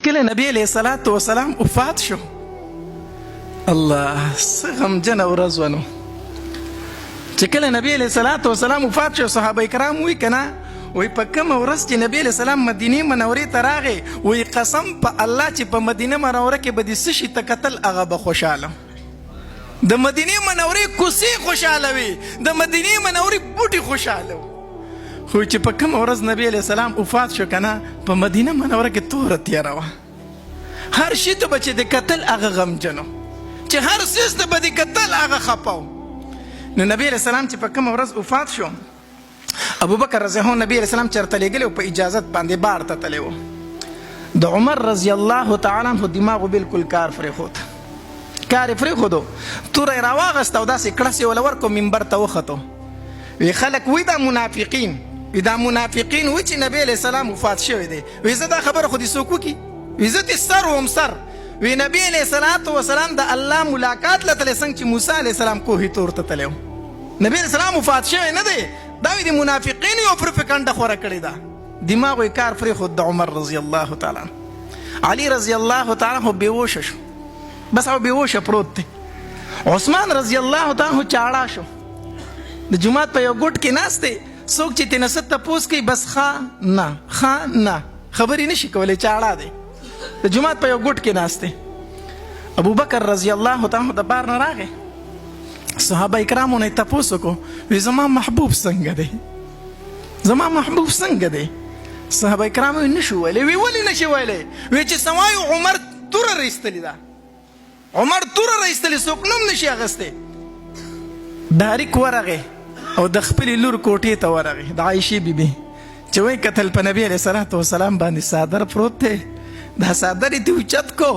کله نبی علیه الصلاة والسلام وفات شو، الله، څه غمجنه ورځ وه. نو چې کله نبی علیه الصلاة والسلام وفات شو، صحابه کرام وی کنه، وی په کومه ورځ چې نبی علیه السلام مدینې منورې ته راغی، وی قسم په الله چې په مدینه منوره کې به دې څه شي ته کتل هغه به خوشحاله. د مدینې منورې کوڅې خوشحاله وي، د مدینې منورې بوټي خوشحاله وو. خو چې په کومه ورځ نبی علیه السلام وفات شو که نه، په مدینه منوره کې توره تیاره وه. هر شي ته به چې د کتل هغه غمجن و، چې هر څیز ته به د کتل هغه خپه و. نو نبی علیه السلام چې په کومه ورځ وفات شو، ابوبکر رضی الله نبی علیه السلام چرته لېږلی په اجازت باندې بار ته تللی و. د عمر رضی الله تعالی عنه دماغو بالکل کار پرېښود، کار یې پرېښودو، توره یې راواغسته او داسې کړس یې وله ورکړو، منبر ته وختو. وی خلک وی دا منافقین، وی دا منافقین وی چې نبی علیه السلام وفات شوی دی. وی زه دا خبره خو دې څوک وکړي؟ وی زه دې سر وم سر. وی نبی علیه الصلاة والسلام د الله ملاقات له تللی، څنګه چې موسی علیه السلام کوه طور ته تللی و. نبی علیه السلام وفات شوی نه دی، دا وی د منافقینو یو پروپیګنډه خوره کړې ده. دماغو یې کار پرېښود د عمر رضی الله تعالی عنه. علی رضی الله تعالی عنه بېهوشه شو، بس او بېهوشه پروت دی. عثمان رضی الله تعالی عنه چاړه شو، د جومات په یو ګوټ کې ناست دی، څوک چې ترې نه څه تپوس کوي بس ښه نه ښه نه خبرې نشي کولی، چاړه دی، د جومات په یو ګوټ کې ناست دی. ابوبکر رضی الله تعالی عنه د بار نه راغی، صحابه کرامو نه تپوس وکړو، وی زما محبوب څنګه دی؟ زما محبوب څنګه دی؟ صحابه کرامو نشو ویلی. وی ولې نشي ویلی؟ وی چې سوایو عمر توره راایستلې ده، عمر توره راایستلې، څوک نوم نشي اخیستی. ډاریک ورغی او د خپلې لور کوټې ته ورغی، د عایشې بیبي، چې وایي کتل په نبی علیه الصلاة والسلام باندې څادر پروت دی. دا څادر یې ترې اوچت کو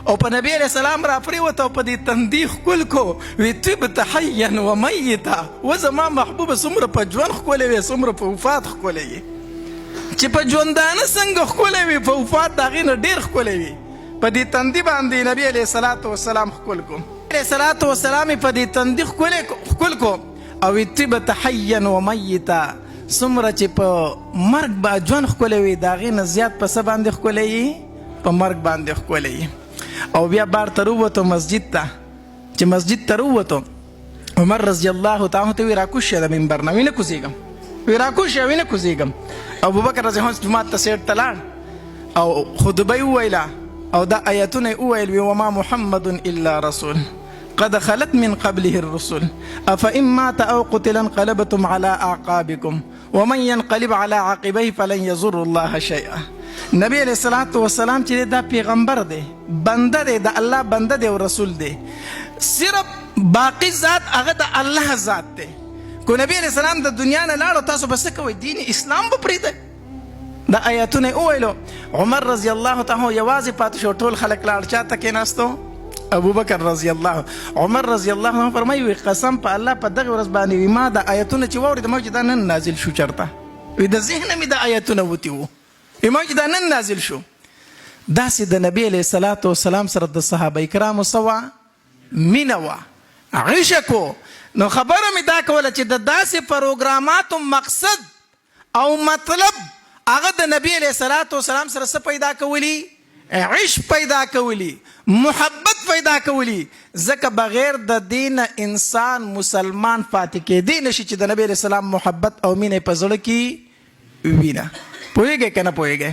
او په نبی علیه السلام را پرېوت او په دې تندي ښکل کو. وی طبت حیا و میتا، و زما محبوبه، څومره په ژوند ښکلی وې، څومره په وفات ښکلی یې. چې په ژوندانه څنګه ښکلی وي، په وفات د هغې نه ډېر ښکلی وي. په دې تندي باندې نبی علیه الصلاة والسلام ښکل کو، علیه الصلاة والسلام په دې تندي ښکل کو او طبت حیا و میتا، څومره چې په مرګ به ژوند ښکلی وي، د هغې نه زیات په څه باندې ښکلی یي؟ په مرګ باندې ښکلی یي. او بیا بار ته ورووتو مسجد ته. چې مسجد ته ورووتو، عمر رضی الله تعالی ته وی راکوز شه د منبر نه. وی نه کوزېږم. وی راکوز شه، وی نه کوزېږم. ابوبکر رضی الله جومات ته سیټ ته لاړ او خطبه یې وویله او دا آیتونه یې وویل، وی وما محمد الا رسول قد خلت من قبله الرسل افإن مات او قتل انقلبتم على اعقابكم ومن ينقلب على عقبيه فلن يضر الله شيئا. نبی علیہ الصلوۃ والسلام چې دا پیغمبر دی، بنده دی، د الله بنده دی او رسول دی، صرف باقی ذات هغه د الله ذات دی. کو نبی علیہ السلام د دنیا نه لاړو، تاسو به څه کوئ؟ دین اسلام به پرېږدئ؟ دا آیاتونه یې وویلو. عمر رضی الله تعالی یوازې پاتې شو، ټول خلک لاړ. چا ته کېناستو؟ ابوبکر رضی الله. عمر رضی الله عنه فرمایي، وی قسم په الله په دغه ورځ باندې وی ما دا آیتونه چې واورېد، ما چې دا نن نازل شو چرته؟ وی د ذهنه مې دا آیتونه وتي وو، وی ما چې دا نن نازل شو. داسې د نبی علیه الصلاة والسلام سره د صحابه کرامو سوا مینه وه، عشق. نو خبره مې دا کوله چې د داسې پروګراماتو مقصد او مطلب هغه د نبی علیه الصلاة والسلام سره څه پیدا کولی؟ عشق پیدا کولی، محبت پیدا کولی، ځکه بغیر د دین انسان مسلمان پاتې کېدی نشي چې د نبی علیه السلام محبت او مینه په زړه کې وینه. پوهېږئ که نه پوهېږئ؟